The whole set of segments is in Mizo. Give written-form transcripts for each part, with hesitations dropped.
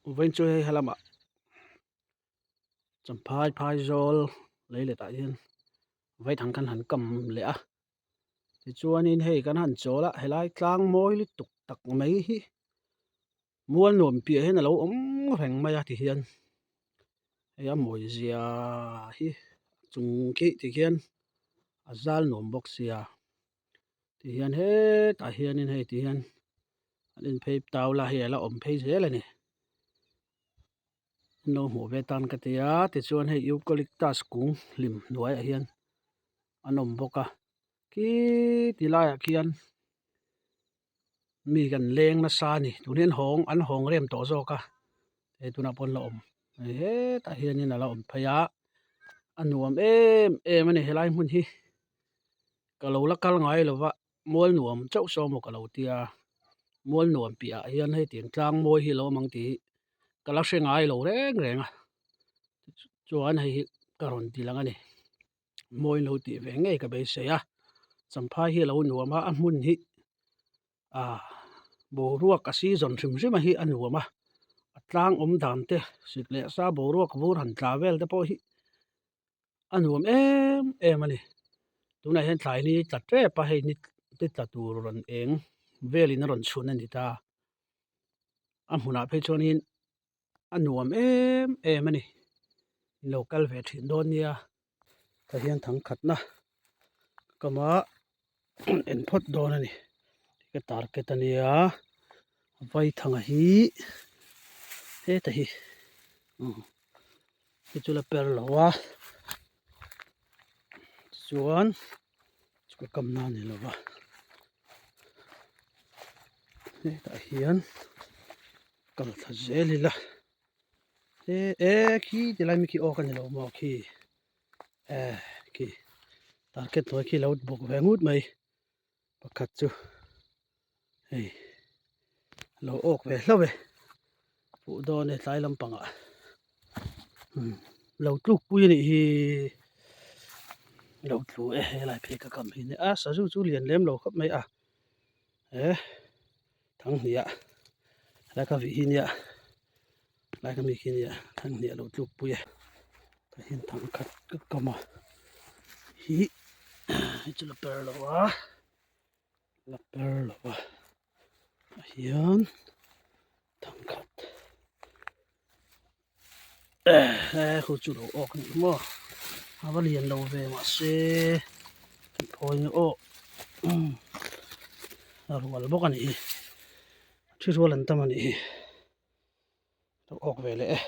Vawiin chu hei helamah Champhai phaizawl lei letah hian vaithang khan han kam leh a tichuanin hei kan han chawl a helai tlang mawi lutuk tak mai hi mual nuam piah hian a lo awm reng mai a tihian hei a mawi zia hi a chung khi tikhian a zal nuam bawk sia tihian hetah hianin hei tihian an inphei tau la hei a la awm phei zel a ni an lo hmuh ve tan ka ti a tichuan hei eucalyptus kung hlim hnuaiah hian an awm bawk a khi ti laiah khian mi kan leng nasa a ni tun hian hawng an hawng rem tawh zawk a hei tunah pawh an la awm hetah hianin a la awm phei a a nuam em em a ni helai hmun hi ka lo la kal ngai lo va. Mual nuam chauh saw maw ka lo tia, mual nuam piahah hian hei tiang tlang mawi hi a lo awm ang tih hi ka la hre ngai lo reng reng a, chuan hei hi ka rawn ti lang a ni, mawi lo tih ve ngei ka beisei a, champhai hi a lo nuam a, a hmun hi ah boruak a season hrim hrim a hi a nuam a, a tlang awm dan te sik leh sa boruak vur han tla vel te pawh hi. A nuam em em a ni tunah hian thlai ni tla tep a hei ni ni tla tur rawn eng velin a rawn chhun a ni ta a hmunah phei chuanin a nuam em em a ni lo kal ve thin dawn nia tah hian thangkhatna ka kama en phawt dawn a ni ka target a nia vaithanga hi heta hi umm. Hei chu la per lo a tichuan ka kam na a ni lo va hetah hian kal thla zel ila e e khi ti lai mi khi aw ka ni lo maw khi e khi target hnuai khi lo bawk ve ngut mai pakhat chu hei lo awk ve hlauh e fuh dawn e tlai lampangah umm lo tluk pui a nih hi lo tlu e helai phei ka kam hi a sazu chu lian lem lo khawp mai a he thanghnih ah helai ka vih hi nia helai ka mi khi nia thanghnih a lo tluk pui e tah hian thangkhat ka kam a hi hei chu la per lo a. La per lo va tah hian thangkhat eh khu chu lo awk a ni maw a va lian lo ve mahse kan phawi nge aw a rual bawk a nih hi thi rual an tam a nih hi lo awk ve leh e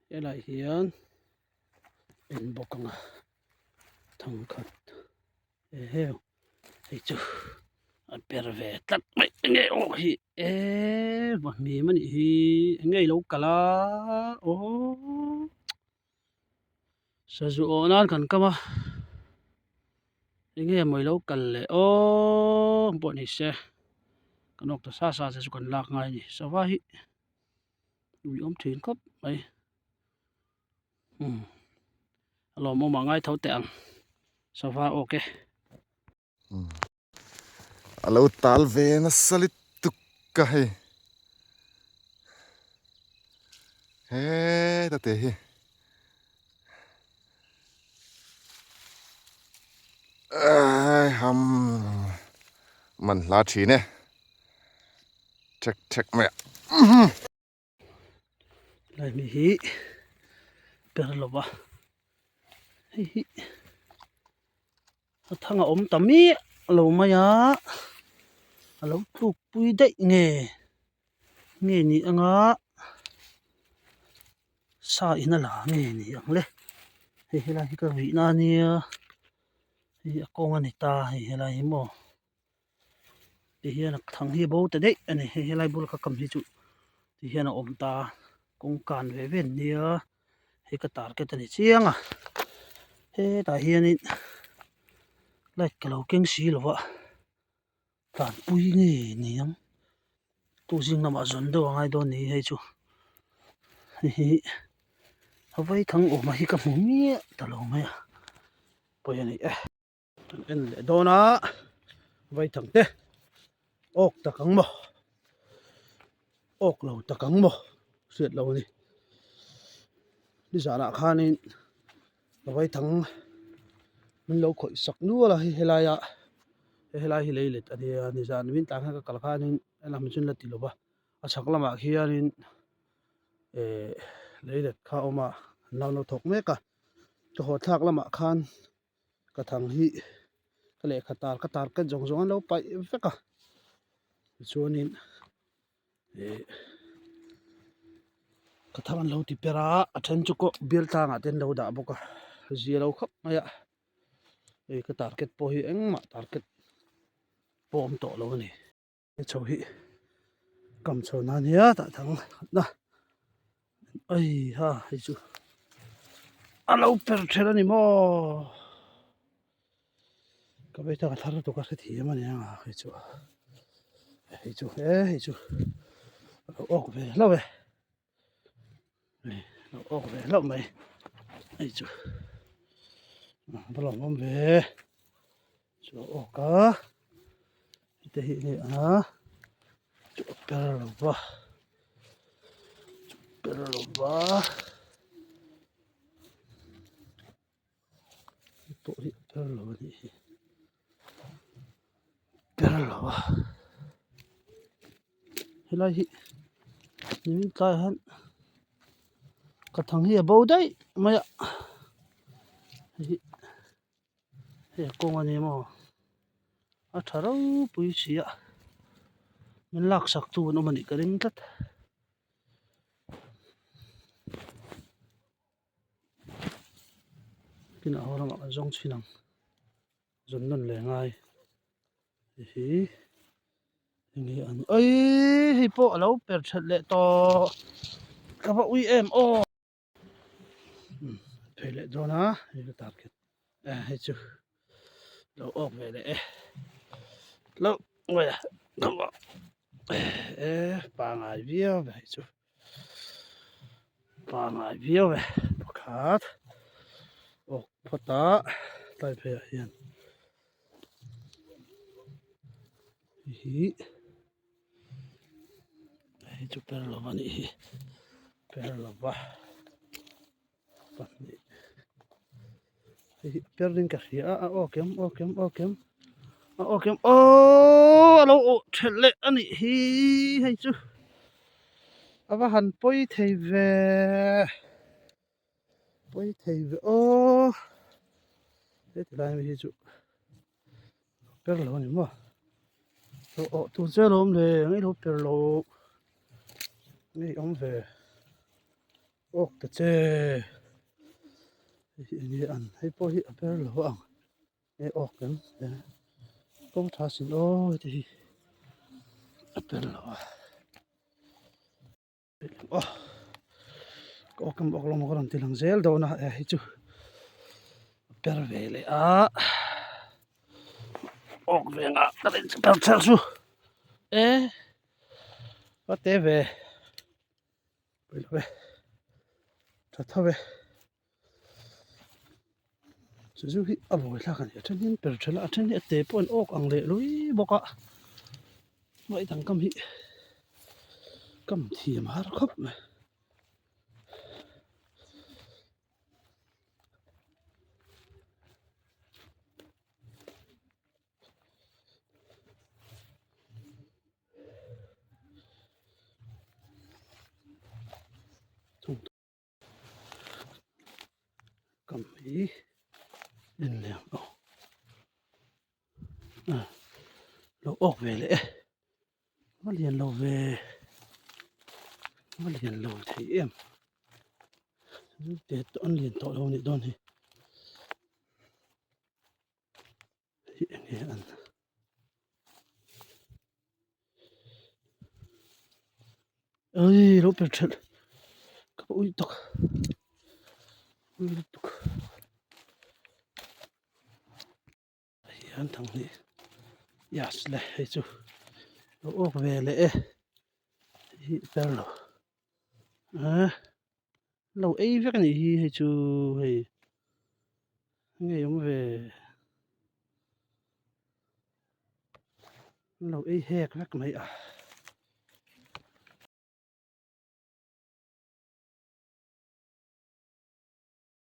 helai hian en bawk ang a. Thangkhat eheu hei chu a per ve tlat mai enge aw hi eee va hmim a nih hi enge ilo kal a aww sazu awh nan kan kam a enge maw ilo kal le aww pawh ni se kan awk ta sa sa te chu kan lak ngai a ni sava hi ui awm thin khawp mai. Umm a lawmawm a ngai tho teh ang sava awk e. A lo tal ve nasa lutuk ka hei heta te hi ai ham man hla thin e thek thek mai a. Lai mi hi per lo va hei hi a thang a awm ta miah lo mai a a lo tluk pui daih nge nge ni anga sa in a la nge ni ang le hei helai hi ka vih na ania hei hi a kawng a ni ta hei helai hi maw. Ti hian a thang hi a bo ta daih a ni hei helai bul ka kam hi chu ti hian a awm ta kawng kan ve ve an nia hei ka target a ni chiang a hetah hianin light ka lo keng si lo va tlanpui nge ni ang tu zing lamah zawn deuh a ngai dawn ni hei chu hei hi a vaithang awm a hi ka hmu miah ta lo mai a pawi a ni e. Kan en leh dawn a vaithang te awk tak ang maw. Awk lo tak ang maw hriat lo a ni. Nizanah khanin ka vaithang min lo khawih sak nual a hei helaia hei helai hi lei let a nia nizan min tlan khan ka kal khanin helam hi chu an la ti lo va a chhak lamah khianin eh lei let kha a awm a an lo lo thawk mek a ka haw thlak lamah khan ka thang hi ka lehkha tar ka tar ket zawng zawng an lo paih vek a tichuanin ih ka thang an lo ti per a a then chu pawh bial tlangah te an lo dah bawk a zia lo khawp mai a hei ka target pawh hi engmah target pawh a awm tawh lo a ni. He chho hi kam chho na nia tah thang na ai ha hei chu a lo per then a ni maw ka vei tak a thar lutuk a hrethiam a nia hei chu hei chu he hei chu a lo awk ve hlauh e hei a lo awk ve hlauh mai hei chu a va lawmawm ve chu a awk a. Heta hi enge a chu a per lo va chu per lo va hei pawh hi a per lo a nih hi per lo a helai hi nimin tlaiah hian ka thang hi a bo daih mai a hei hi. Hei a kawng a ni maw a tha ropui si a min laksak tu an awm a nih ka ring tlat. Kinah haw lamah kan zawng chhin ang zawn nawn leh ngai hei hi enge an aii hei pawh a lo per that leh tawh ka va ui em aw. Phei leh dawn a hei ka target hei chu lo awk ve leh e lo ngawi a e pangai viau ve hei chu pangai viau e pakhat awk phawt a tlai phei ah hian hei hi. Hei chu per lo a nih hi per lo va pahnih hei hi per ding ka hria a a aw kem aw kem aw kem a aw kem aww a lo awh thelh leh a nih hi hei chu a va han pawi thei ve pawi thei ve aw heti lai hi chu. Per lo a ni maw aw aw tur che alawm le engei lo per lo ngei awm ve awk ta che hei hi enge an hei pawh hi a per lo ang nge awk em kawng tha sin aw heti hi a per lo a. Aw ka awk em awk lo maw ka rawn ti lang zel dawn a hei chu a per ve leh a awk ve ngah ka rin chu per thelh chu e va te ve pawilo e tha tho e chu chu hi a vawi thlak a ni a then hian per thelh a a then hi a te pawh an awk ang leh lui bawk a ngaidang kam hi kam thiam a har khawp mai. Kam hi en leh ang aw ah lo awk ve leh e va lian lo ve va lian lo thei em te an lian tawh lo a nih dawn hi hei enge an. Ui lo per thelh ka ui tak ui lutuk hian thang hi yes le hei chu lo awk ve leh e hi per lo eh lo ei vek a nih hi hei chu hei ngei awm ve. An lo ei hek vek mai a.